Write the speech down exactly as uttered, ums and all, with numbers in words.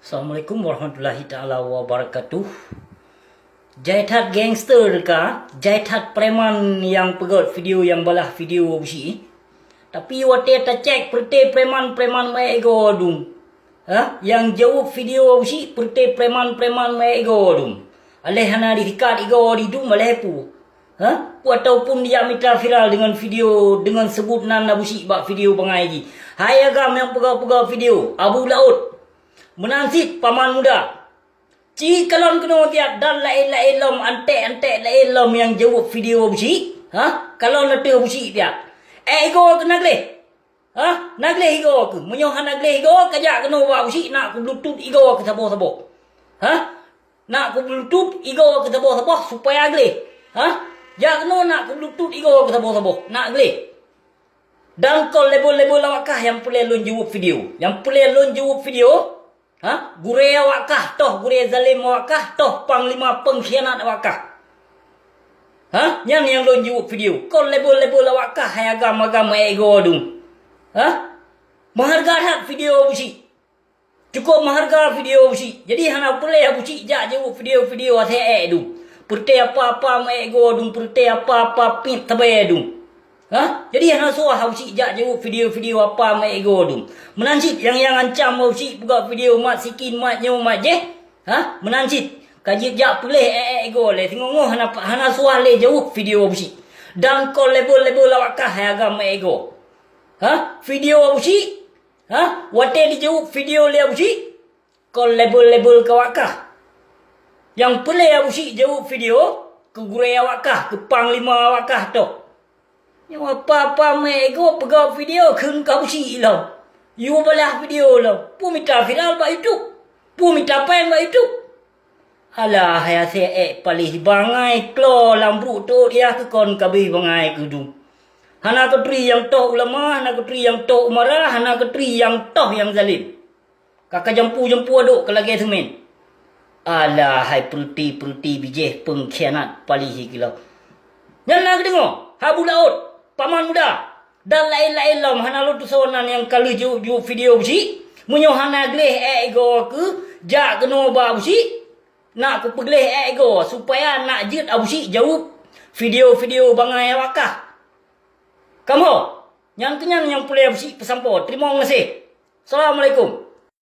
Assalamualaikum warahmatullahi taala wabarakatuh. Jai that gangster ka, jai that preman nyang peugét video, nyang balah video Abusyik. Tapi watée tacek peureuté preman-preman meuego dum. Ha? Nyang jaweueb video Abusyik peureuté preman-preman meuego dum. Aléh hana disikat igoe di dum aléh peue. Ha? Ataupun dijak mita viral deungon video, deungon seubut nan Abusyik bak video bangai jih. Hai agam nyang peugah-peugah video, Abu Laôt. Meunan cit paman muda. Ci kalon keunoe siat dan laén-laén lom, anték-anték laén lom nyang jaweueb video Abusyik. Ha? Kalon ateueh Abusyik siat. Ék igoe keu na gleh. Ha? Na gleh igoe keuh. Meunyoe hana gleh igoe, kajak keunoe bak Abusyik nak kubluetut igoe keuh saboh-saboh. Ha? Nak kubluetut igoe keuh saboh-saboh supaya gleh. Ha? Jak keunoe nak kubluetut igoe keuh saboh-saboh. Nak gleh. Dan kon label-label awak kah nyang peureulée lôn jaweueb video. Nyang peureulée lôn jaweueb video, ha? Gurée awak kah, toh gurée zalém awak kah, toh panglima peungkhianat awak kah. Ha? Nyan nyang lôn jaweueb video. Kon label-label awak kah hai agam-agam meuego dum. Ha? Meuhareuga that video Abusyik. Cukôp meuhareuga video Abusyik. Jadi hana peureulée Abusyik jak jaweueb video-video asée ék dum. Peureuté apa-apa meuego dum, peureuté apa-apa piet sabe dum. Ha? Jadi hana suah Abusyik jak jaweueb video-video apa meuego dum. Meunan cit nyang-nyang ancam Abusyik peugah video mat sikin, mat nyoe, mat jéh. Ha? Meunan cit ka jeuet jak peuléh ék-ék igoe lé, singoh-ngoh hana, hana suah lé jaweueb video Abusyik. Dan kon label-label awak kah hai agam meuego. Ha? Video Abusyik? Ha? Watée dijaweueb video lé Abusyik, kon label-label keu awak kah. Nyang peureulée Abusyik jaweueb video keu gurée awak kah, keu panglima awak kah toh. Nyoe apa-apa meuego peugah video kheun keu Abusyik lom. Yue balah video lom. Peue mita viral bak YouTube. Peue mita péng bak YouTube. Alah, hai asée ék paléh bangai klo lam bruek teuôt yah keu kon kabéh bangai keu dum. Hana keuturi nyang toh ulama, hana keuturi nyang toh umara, hana keuturi nyang toh nyang zalém. Ka ka jampu-jampu adok ka lagée seumén. Alah, hai peureuti-peureuti bijéh peungkhianat paléh kilo. Nyan na geudeungoe, Abu Laôt, paman muda, dan laén-laén lom hana lôn tusoe nan nyang ka lheueh jaweueb-jaweueb video Abusyik. Meunyoe hana gleh ék igoe keuh, jak keunoe bak Abusyik. Nak kupeugleh ék igoe supaya nak jeuet Abusyik jaweueb video-video bangai awak kah. Kamoe, nyan keuh nyan nyang peureulée Abusyik peusampoe. Teurimong gaséh. Assalamualaikum.